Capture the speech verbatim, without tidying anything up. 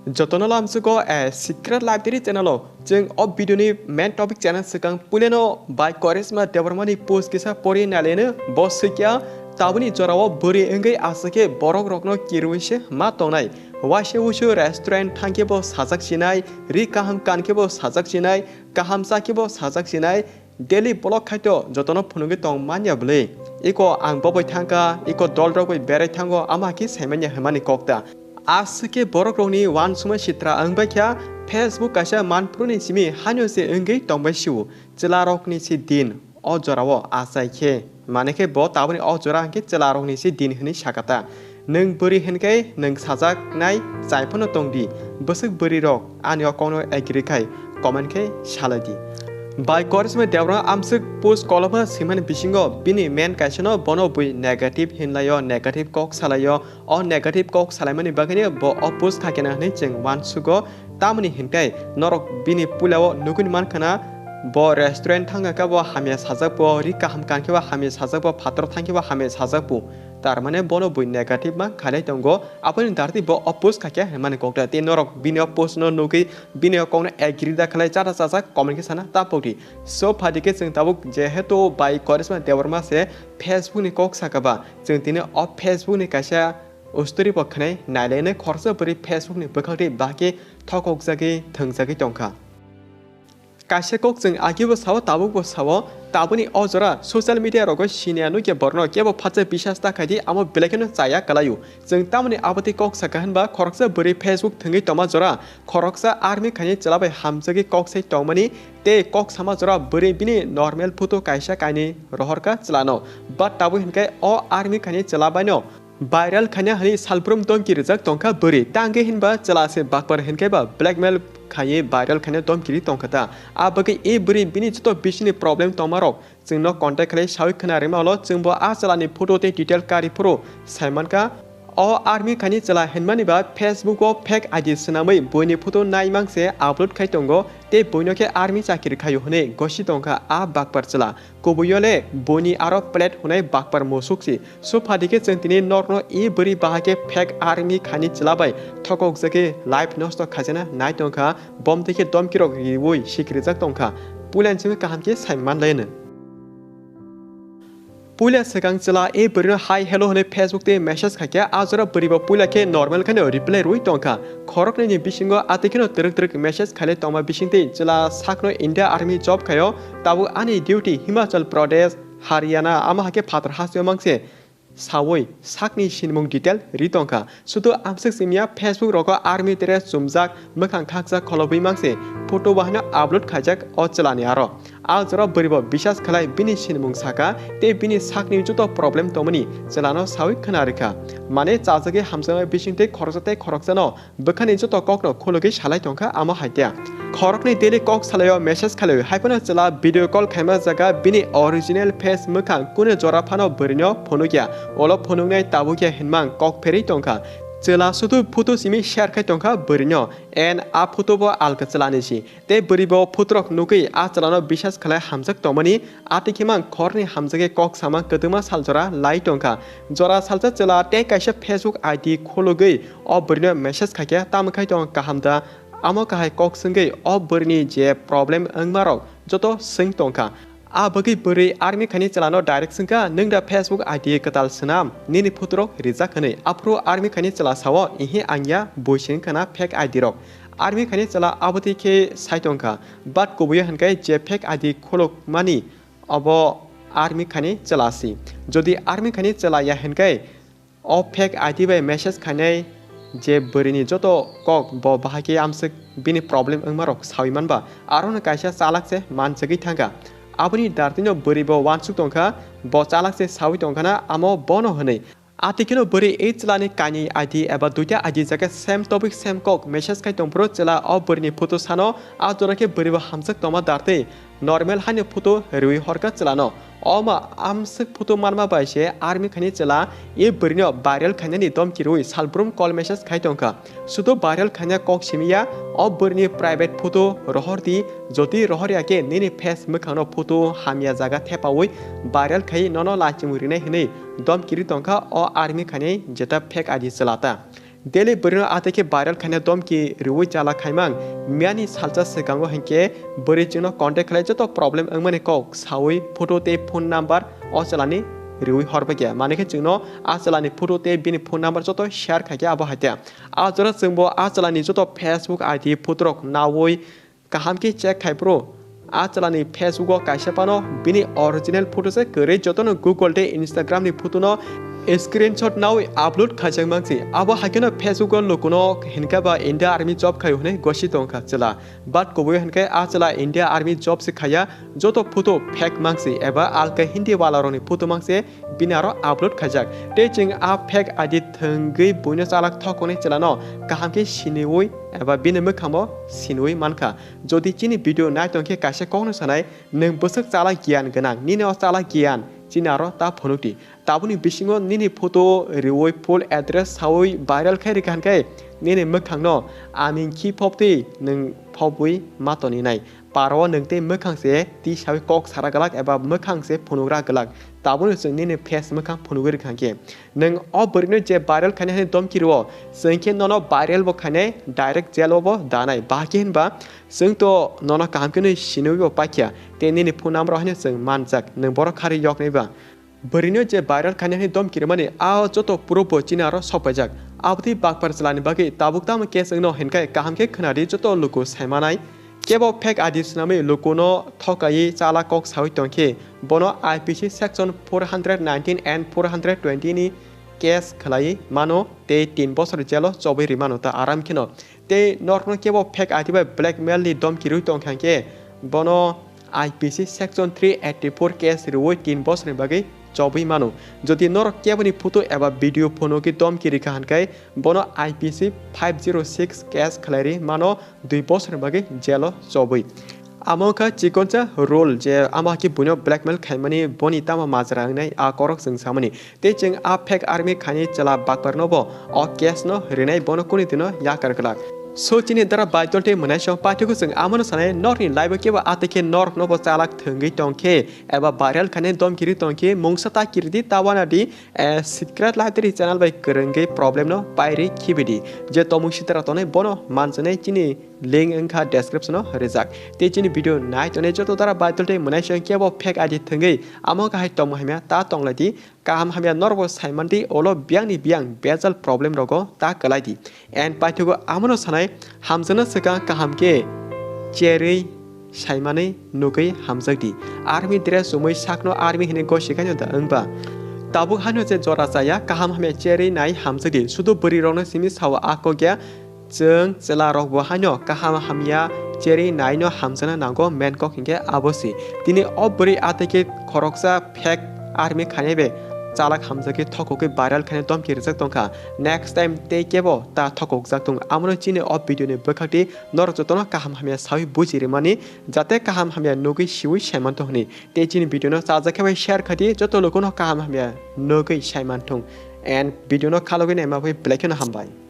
Jotono lamsugo a Secret Library channel o. Chwng o video ni main topic channel swkang puileno bai Korisma Debbarma ni post kisa pori naileno bo swikya tabuni jorao bwrwi wngwi aswk khe borok rokno kirwi se ma tongnai. Waisa wusu restaurant thangkhe bo sajak sinai, ri kaham kankhe bo sajak sinai, kaham chakhe bo sajak sinai, daily vlog khaito jotono phunugwi tong manya bwlwi. Iko ang bo bai thangkha, iko dol rok bai berai thango, ama khe saimanya hwnmani kok ta. Aswk khe borok rokni uansukma sitra wngbai kha, Facebook kaisa manphuru ni simi hanyo se wngwi tongbai sio. Chwla rokni se din o jorao achai khe, mane khe bo taboni o jora hwnkhe chwla rokni se din hwnwi sakha ta. Nwng bwrwi hwnkhe nwng sajaknai chai phano tong di. Bwswk bwrwi rok ani o kokno agree khai comment khe salai di. Bai Korisma Debbarma amswk post koloma swimani bisingo bini main kaisano bono bui negative hinlaio, negative kok salaio. O negative kok salaimani bagwino bo o post khaikena hwnwi chwng uansugo. Tamoni hwnkhe norok bini puilao nugwi mankhana, bo restaurant thangkha khe bo hamya sajak bo, ri kaham kankhe bo hamya sajak bo, phataro thangkhe bo hamya sajak bo. Tar mane bono bui negative ma khailai tongo. Aboni darti bo o post khaikhe hwnmani kokta. Tei norok bini o post no nugwi bini o kokno agree da khlai chata chajak comment khe sana ta pokdi. So phaidi khe chwng tabuk jehetu bai Korisma Debbarma se Facebook ni kok sakha ba, chwng tini o Facebook ni kaisa story bo khwnai nailainai khoroksa bwrwi Facebook ni bwkhak tei bahai khe thokokjagwi thwngjagwi tongkha. Kaisa kok chwng agibo sao, tabukbo sao, tabukni o jora social media rogo siniya nukya borokno kebo phatsa bisas ta khaidi, amo belai kheno chaya kwlaio. Chwng tamoni abotwi kok sakha hwnba khoroksa bwrwi Facebook thwngwi tongma jora khoroksa army khaini chwla bai hamjagwi kok sai tongmani tei kok sama jora bwrwi bini normal photo kaisa kainwi rohorkha chwlano. But tabuk hinkhe o army khaini chwla baino viral khaina hwnwi salbrum domki rijak tongkha bwrwi. Tangwi hinba chwla se bakpar hinkhe ba blackmail khaiwi viral khaina domki ri tongkha ta. A bagwi e bwrwi bini joto bisingni problem tongmarok chwngno contact khlai sawi khna rima ulo chwngbo a chwlani photo tei detail kari phuru saimankha. O army khaini chwla hinmani ba Facebook o fake I D swnamwi buini photo nai mangse upload khai tongo tei buino khe army chakiri khaio hwnwi gosi tongkha a bakpar chwla. Kubuio le buini aro plate hwnai bakpar musuk si. So phaidi khe chwng tini norokno e bwrwi bahai khe fake army khaini chwla bai thokokjagwi life nosto khaijana nai tongkha, bomtwi khe domkirok riui sikrijak tongkha. Puilani simi kaham khe sai manlaino. Puila swkang chwla e bwrwino hi hello hwnwi Facebook tei message khaikha, a jora bwrwibo puila khe normal kheno reply rwi tongkha. Khoroknwini bisingo atwi kheno twrwk twrwk message khailai tongma bisingtwi chwla sakno India Army job khaio, tabuk ani duty Himachal Pradesh, Haryana, amo hai khe phatar hasteo mangse saui sakni sinimung detail ri tongkha. Sudu amswk simya Facebook rogo army dress chumjak, mwkhang khakjak kholobwi mangse photo bahaino upload khaijak o chwlani aro. A jora bwrwibo bisas khlai bini sinimung saka tei bini sakni joto problem tongmani chwlano saui khna rikha. Mane chajagwi hamjaknai bisingtwi khoroksa tei khoroksano bwkhani joto kokno khulugwi salai tongkha amo hai khe. Khoroknwi daily kok salaio message khlaio, hai phano chwla video call khaima jaga bini original face mwkhang kunu jora phano bwrwino phunukya, ulo phunuknai tabukya hinmang kok pherwi tongkha. Chwla sudu photo simi share khai tongkha bwrwino, and a photo bo alka chwlani si. Tei bwrwi bo photorok nugwi a chwlano bisas khlai hamjak tongmani, atwi khe mang khorni hamjakhe kok sama kwdwma sal jora lai tongkha. Jora salsa chwla tei kaisa Facebook I D khulugwi o bwrwino message khaikhe, "Tamo khai tong kaham da?" Amo kahai kok swngwi o bwrwini je problem wngmarok joto swng tongkha. A bagwi bwrwi army khaini chwlano direct swngkha, "Nwng da Facebook I D kwtal swnam, nini photorok rijak," hwnwi. Aphuru army khaini chwla sao, "Ihi, ang ya, bui se wngkha na fake I D rok." Army khaini chwla abotwi khe sai tongkha, but kubuiya hwnkhe je fake I D khulukmani obo army khaini chwla si. Jodi army khaini chwla ya hwnkhe o fake I D bai message khainai je bwrwini joto kok bo bahai khe amswk bini problem wngmarok saui manba, arono kaisa chalak se manjagwi thangkha. Aboni dartino bwrwi bo uansuk tongkha, bo chalak se saui tongkhana amo bono hwnwi. Atwikeno bwrwi ei chwlani kainwi I D eba duita I D jaga same topic same kok message khai tongphuru chwla o bwrwini photo sano, a jora khe bwrwi bo hamjak tongma dartwi normal haino photo rwi horkha chwlano. Omo amswk photo manma bai se army khaini chwla e bwrwino viral khainani domki rwi salbrum call message khai tongkha. Sudo viral khaina kok simiya, o bwrwini private photo rohor di, jodi rohor ya khe nini face mwkhangno photo hamya jaga thepaui viral khai nono lachimung rinai hwnwi domki ri tongkha o army khaini jeta fake I D chwla ta. Daily bwrwino atwi khe viral khaina domki riwi chala khaimang. Miyani salsa swkango hinkhe bwrwi chwngno contact khlai joto problem wngmani kok sawi photo tei phone number o chalani riwi horbakya. Manwi khe chwngno a chalani photo tei bini phone number joto share khaikhe abo haikhe. A jora chwngbo a chalani joto Facebook I D photorok nawi kaham khe check khai phuru. A chalani Facebook o kaisa phano bini original photo se kwrwi jotono Google tei Instagram ni photo no screenshot nawi upload khaijak mangsi. Abo haikheno Facebook o lukuno hinkhe ba India Army job khai hwnwi gosi tongkha chwla. But kubui hinkhe a chwla India Army job se khaiya, joto photo fake mangsi eba alka Hindi wala rokni photo mangsi bini aro upload khaijak. Tei chwng a fake I D thwngwi buino chalak thokoni chwlano kaham khe siniwi eba bini mwkhangbo siniwi mankha. Jodi chini video nai tongkhe kaisa kokno sanai, nwng bwswk chalak giyan gwnang, nini o chalak giyan chini aro ta phunukdi. Tabukni bisingo nini photo riwi full address sawi viral khai rikha hinkhe nini mwkhangno aming khi phoptwi nwng phopwi ma toninai. Paro nwng tei mwkhang se twi sawi kok sara glak eba mwkhang se phunugra glak. Tabukno chwng nini face mwkhang phunugwi rikha hinkhe nwng o bwrwino je viral khainai hwnwi domki rwo, chwng khe nono viral bo khainai, direct jail o bo danai. Bahai khe hinba chwng to nono kaham khe nwi siniwi bo paikha tei nini phone number haino chwng manjak, nwng borok kharwi yoknai ba. Bwrwino je viral khainani domki rwmani a joto proof bo chini aro sokpaijak. Abotwi bakpar chwlani bagwi tabuk tamo case wngno hinkhe kaham khe khwnadi joto luku saimanai. Kebo fake I D swnamwi lukuno thokaiwi chala kok sawi tongkhe bono I P C section four hundred nineteen and four hundred twenty ni case khwlaiwi mano tei tin bosor jelo chobwi rwmano ta aram kheno. Tei norokno kebo fake I D bai blackmail ni domki rwi tongkha hinkhe bono I P C section three eighty four case rwi tin bosorni bagwi chobwi mano. Jodi norok keboni photo eba video phunugwi domki rikha hinkhe bono I P C five zero six case khwlairwi mano dui bosorni bagwi jail o chobwi. Amo wngkha chikonsa rule je ama khe buino blackmail khaimani boni tamo majra wngnai a korok chwng samani. Tei chwng a fake army khaini chwla bakparno bo o case no rinai bono kuni dino yakar glak. So chini dara baitol tei mwnaisong paithago chwng amono sanai norni life o kebo atwi khe norokno bo chalak thwngwi tongkhe eba viral khainai domkiri tongkhe mungsa ta kiridi ta wanadi, eh, secret library channel bai kwrwngwi problem no pairi khibidi. Je tomung sitara tonai bono manjanai chini link wngkha description o rijak. Tei chini video nai tonai joto dara baitol tei mwnaisong kebo fake I D thwngwi amo kahai tongma hamya ta tonglaidi. Kaham hamya norokbo saimandi, olo biyangni biyang bejal problem rogo ta kwlaidi. And paithago amono sanai, hamjakna swkang kaham khe cherwi saimani nugwi hamjakdi. Army dress chumui sakno army hinwi gosi khaino da wngba? Tabuk haino je jora chaya kaham hamya cherwi nai hamjakdi. Sudu bwrwi rokno simi sao a kok ya. Chwng chwla rok bo haino kaham hamya cherwi naino hamjakna nango, main kok hinkhe abo se. Tini o bwrwi atwi khe khoroksa fake army khainai bai chalak hamjakhe thokogwi viral khainai domki rijak tongkha. Next time tei kebo ta thokokjak tong. Amono chini o video ni bwkhakti norok jotono kaham hamya sawi buji rimani, jate kaham hamya nugwi siwi saiman tong hwnwi. Tei chini video no chajak khe bai share khadi, joto lukuno kaham hamya nugwi saiman thung. And video no khalogwi naima bai belai kheno hambai.